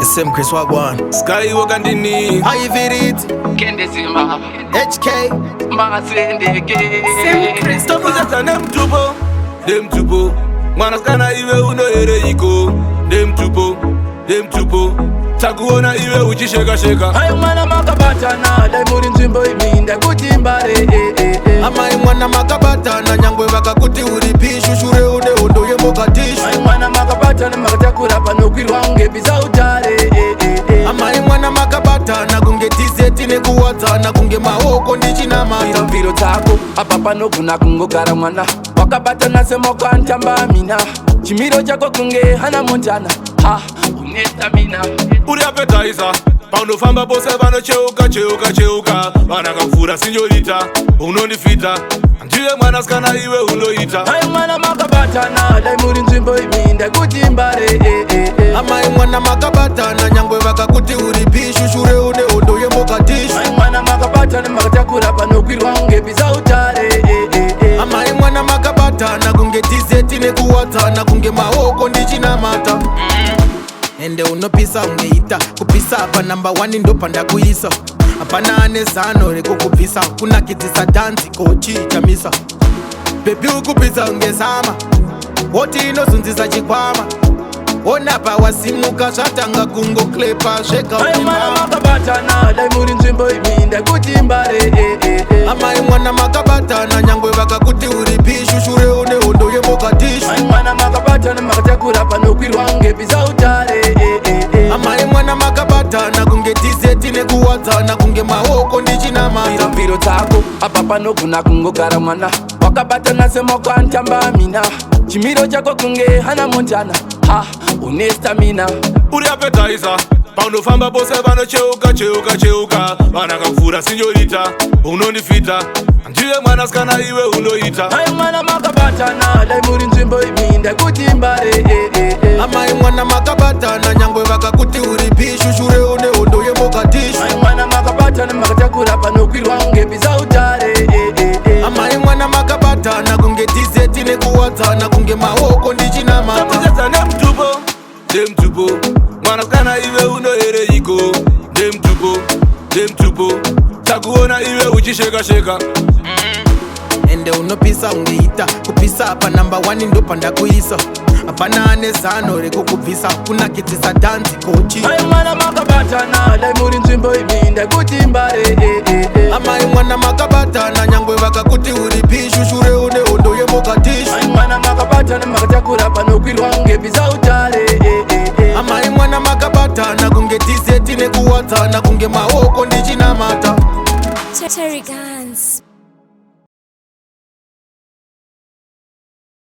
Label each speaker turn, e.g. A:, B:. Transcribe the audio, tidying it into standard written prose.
A: Same Chris Wagwan.
B: Sky wakandini
A: Aiviriti
C: Kendesima
A: HK
C: Masendeke.
B: Tokuzadza nemutupo, nemutupo. Mwanasikana iwe unoereiko? Nemutupo, nemutupo. Takuona iwe uchisheka-sheka.
C: Ayo mwana makabatana, dai muri nzvimbo imi ndakuti mbare eh, eh, eh.
A: Amai mwana makabatana, nyangwe vakakuti uri bishu, shure une hondo yeMogadishu.
C: Ayo mwana makabatana, makatakura panokwirwa kunge bhiza utare eh, eh, eh.
A: Amai mwana makabatana kunge tizeti nekuwadzana kunge maoko ndichinamata.
C: Mviro dzako apa panogona kungogara mwana wakabatana semaoko anotamba mina, chimiro chako kunge Hannah Montana, ha, une stamina.
B: Uri appetizer, paunofamba pose vanocheuka cheuka cheuka. Vanakapfuura señorita, unondifita. Ndiwe mwanasikana iwe unoita.
C: Ayo mwana makabatana, dai muri nzvimbo imi ndakuti mbare eh, eh, eh.
A: Amai mwana makabatana, nyangwe vakakuti uri bishu, shure une hondo yeMogadishu.
C: Ayo mwana makabatana, makatakura panokwirwa kunge bhiza utare eh, eh, eh.
A: Amai mwana makabatana kunge tizeti nekuwadzana kunge maoko ndichinamata. Ende unopisa ungeita kupisa pa number 1 ndopandakuisa, hapana ane zano rekukubvisa, kunakidzisa dhanzi kochichamisa. Baby, ukupisa ungezama woti inozunzisa chikwama, onapa wasimuka zvatanga kungoklepa zvega.
C: Ayo mwana makabatana, dai muri nzvimbo imi ndakuti mbare eh, eh, eh.
A: Amai mwana makabatana, nyangwe vakakuti uri bishu, shure une hondo yeMogadishu.
C: Ayo mwana makabatana, makatakura panokwirwa kunge bhiza utare eh, eh, eh.
A: Amai mwana makabatana kunge tizeti nekuwadzana kunge maoko ndichinamata.
C: Mviro dzako apa panogona kungogara mwana wakabatana semaoko anotamba mina, chimiro chako kunge Hannah Montana, ha, une stamina.
B: Uri appetizer, paunofamba pose vanocheuka cheuka cheuka. Vanakapfuura señorita, unondifita. Ndiwe mwanasikana iwe unoita.
C: Ayo mwana makabatana, dai muri nzvimbo imi ndakuti mbare eh, eh, eh.
A: Amai mwana makabatana, nyangwe vakakuti uri bishu, shure une hondo yeMogadishu.
C: Ayo mwana makabatana, makatakura panokwirwa kunge bhiza utare eh, eh, eh.
A: Amai mwana makabatana kunge tizeti nekuwadzana kunge maoko ndichinamata.
B: Tokuzadza nemutupo, nemutupo. Mwanasikana iwe unoereiko? Nemutupo, nemutupo. Takuona iwe uchisheka-sheka.
A: Ende unopisa ungeita kupisa pa number 1 ndopandakuisa, hapana ane zano rekukubvisa, kunakidzisa dhanzi kochi.
C: Ayo mwana makabatana, dai muri nzvimbo imi ndakuti mbare eh, eh, eh.
A: Amai mwana makabatana, nyangwe vakakuti uri bishu, shure une hondo yeMogadishu.
C: Ayo mwana makabatana, makatakura panokwirwa kunge bhiza utare eh, eh, eh.
A: Amai mwana makabatana kunge tizeti nekuwadzana kunge maoko ndichinamata.
D: Terry Guns.